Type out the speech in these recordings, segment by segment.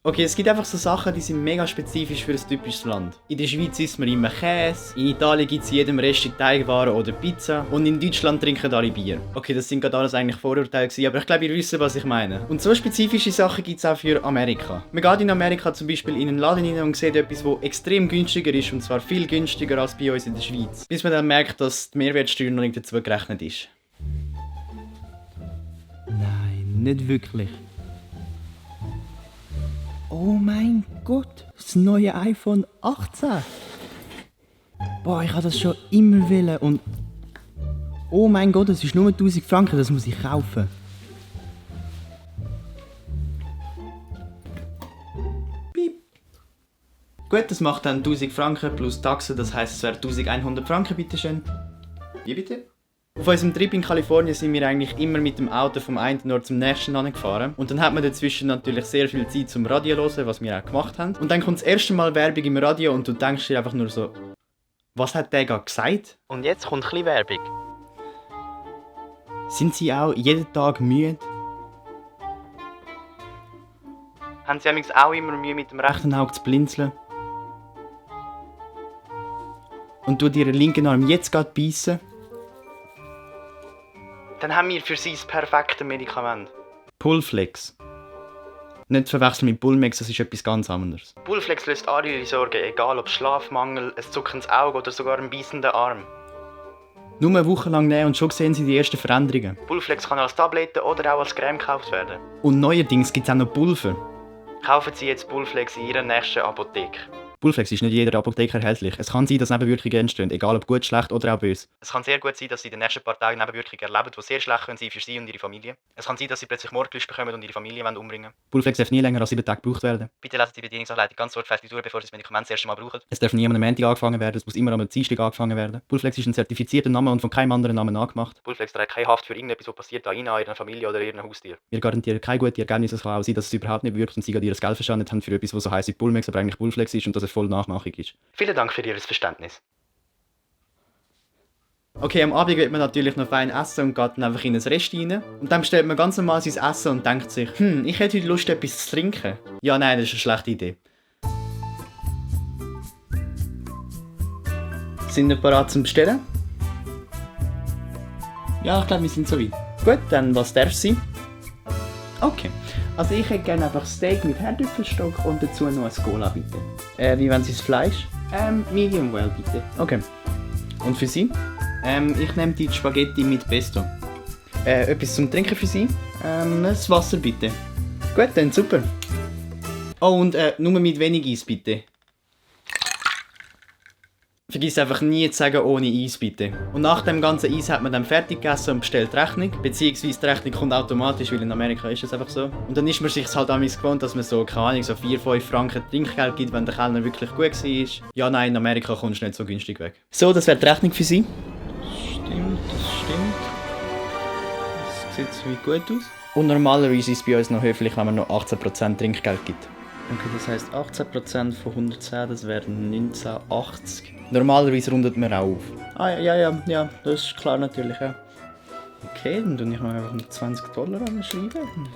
Okay, es gibt einfach so Sachen, die sind mega spezifisch für ein typisches Land. In der Schweiz isst man immer Käse, in Italien gibt es in jedem Rest Teigwaren oder Pizza und in Deutschland trinken alle Bier. Okay, das sind gerade alles eigentlich Vorurteile gewesen, aber ich glaube, ihr wisst, was ich meine. Und so spezifische Sachen gibt es auch für Amerika. Man geht in Amerika zum Beispiel in einen Laden rein und sieht etwas, das extrem günstiger ist, und zwar viel günstiger als bei uns in der Schweiz. Bis man dann merkt, dass die Mehrwertsteuer noch nicht dazu gerechnet ist. Nein, nicht wirklich. Oh mein Gott, das neue iPhone 18. Boah, ich habe das schon immer wollen und... Oh mein Gott, das ist nur 1000 Franken, das muss ich kaufen. Piep. Gut, das macht dann 1000 Franken plus Taxe, das heisst, es wäre 1100 Franken, bitteschön. Wie bitte? Auf unserem Trip in Kalifornien sind wir eigentlich immer mit dem Auto vom einen Ort zum nächsten angefahren. Und dann hat man dazwischen natürlich sehr viel Zeit zum Radio hören, was wir auch gemacht haben. Und dann kommt das erste Mal Werbung im Radio und du denkst dir einfach nur so, was hat der gerade gesagt? Und jetzt kommt ein bisschen Werbung. Sind Sie auch jeden Tag müde? Haben Sie auch immer Mühe mit dem rechten Auge zu blinzeln? Und tut Ihren linken Arm jetzt gerade beißen? Dann haben wir für Sie das perfekte Medikament. Pulflex. Nicht verwechseln mit Pulmex, das ist etwas ganz anderes. Pulflex löst alle Ihre Sorgen, egal ob Schlafmangel, ein zuckendes Auge oder sogar ein beißender Arm. Nur eine Woche lang nehmen und schon sehen Sie die ersten Veränderungen. Pulflex kann als Tablette oder auch als Creme gekauft werden. Und neuerdings gibt es auch noch Pulver. Kaufen Sie jetzt Pulflex in Ihrer nächsten Apotheke. Pulflex ist nicht in jeder Apotheke erhältlich. Es kann sein, dass Nebenwirkungen entstehen, egal ob gut, schlecht oder auch böse. Es kann sehr gut sein, dass Sie in den nächsten paar Tagen Nebenwirkungen erleben, die sehr schlecht sein können für Sie und Ihre Familie. Es kann sein, dass Sie plötzlich Mordlust bekommen und Ihre Familie umbringen wollen. Pulflex darf nie länger als 7 Tage gebraucht werden. Bitte lesen Sie die Bedienungsanleitung ganz sorgfältig durch, bevor Sie das Medikament das erste Mal brauchen. Es darf nie am Montag angefangen werden, es muss immer am Dienstag angefangen werden. Pulflex ist ein zertifizierter Name und von keinem anderen Namen nachgemacht. Pulflex trägt keine Haft für irgendetwas, was passiert an Ihnen, Ihrer Familie oder Ihrem Haustier. Wir garantieren keine guten Ergebnisse. Es kann auch sein, dass es überhaupt nicht wirkt und Sie gerade Ihr Geld verschwendet haben für etwas, was so heisst wie Pulmex, aber eigentlich Pulflex ist und dass es voll nachmachig ist. Vielen Dank für Ihr Verständnis. Okay, am Abend wird man natürlich noch fein essen und geht dann einfach in ein Rest rein. Und dann bestellt man ganz normal sein Essen und denkt sich, ich hätte heute Lust, etwas zu trinken. Ja, nein, das ist eine schlechte Idee. Sind wir bereit zum Bestellen? Ja, ich glaube, wir sind soweit. Gut, dann was darf es sein? Okay. Also ich hätte gerne einfach Steak mit Herdöpfelstock und dazu noch ein Cola, bitte. Wie wollen Sie das Fleisch? Medium well, bitte. Okay. Und für Sie? Ich nehme die Spaghetti mit Pesto. Etwas zum Trinken für Sie? Das Wasser, bitte. Gut, dann super. Oh, und nur mit wenig Eis, bitte. Vergiss einfach nie zu sagen, ohne Eis, bitte. Und nach dem ganzen Eis hat man dann fertig gegessen und bestellt die Rechnung. Beziehungsweise die Rechnung kommt automatisch, weil in Amerika ist es einfach so. Und dann ist man sich halt damals gewohnt, dass man so, keine Ahnung, so 4-5 Franken Trinkgeld gibt, wenn der Kellner wirklich gut war. Ja, nein, in Amerika kommst du nicht so günstig weg. So, das wäre die Rechnung für Sie. Stimmt, das stimmt. Das sieht soweit gut aus. Und normalerweise ist es bei uns noch höflich, wenn man noch 18% Trinkgeld gibt. Okay, das heisst 18% von 110, das wären 1980. Normalerweise rundet man auch auf. Ah ja, das ist klar natürlich, ja. Okay, dann tue ich mal einfach noch $20 anschreiben.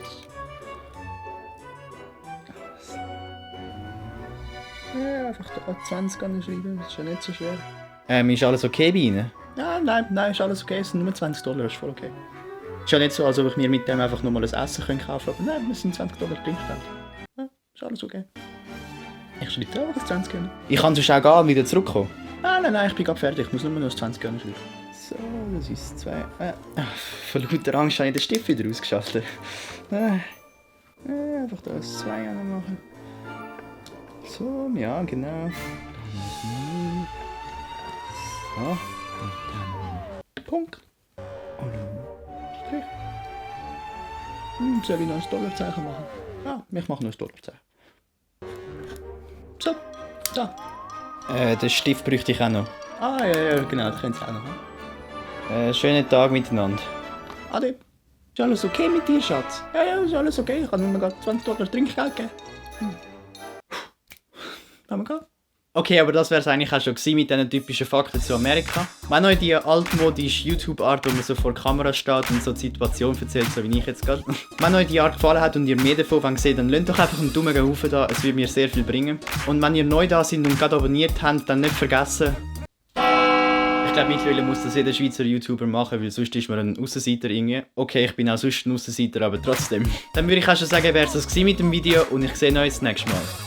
Ja, einfach da 20 anschreiben, das ist ja nicht so schwer. Ist alles okay bei Ihnen? Ja, nein, ist alles okay, es sind nur $20, ist voll okay. Ist ja nicht so, als ob ich mir mit dem einfach nochmal ein Essen kaufen könnte, aber nein, es sind $20 Trinkgeld. Ja, ist alles okay. Ich schreibe dir einfach das 20 Jahre. Ich kann sonst auch gehen und wieder zurückkommen. Nein, ich bin gerade fertig, ich muss nur noch das 20 Jahre schreiben. So, das ist 2. Von lauter Angst habe ich den Stift wieder ausgeschafft. Einfach das 2 Jahre machen. So, ja, genau. So, und dann Punkt. Und dann Strich. Soll ich noch ein Dollarzeichen machen? Ja, ich mache noch ein Dollarzeichen. So, da. Den Stift bräuchte ich auch noch. Ja, genau, das können Sie auch noch. Schönen Tag miteinander. Ade. Ist alles okay mit dir, Schatz? Ja, ist alles okay. Ich kann nur gerade $20 Trinkgeld geben. Wollen wir gehen? Okay, aber das wäre es eigentlich auch schon gewesen mit diesen typischen Fakten zu Amerika. Wenn euch die altmodische YouTube-Art, wo man so vor der Kamera steht und so die Situation erzählt, so wie ich jetzt gerade. Wenn euch die Art gefallen hat und ihr mehr davon seht, dann lasst doch einfach einen Daumen hoch da, es würde mir sehr viel bringen. Und wenn ihr neu da seid und gerade abonniert habt, dann nicht vergessen. Ich glaube, mittlerweile muss das jeder Schweizer YouTuber machen, weil sonst ist man ein Aussenseiter irgendwie. Okay, ich bin auch sonst ein Aussenseiter, aber trotzdem. Dann würde ich auch schon sagen, wäre es das mit dem Video und ich sehe euch das nächste Mal.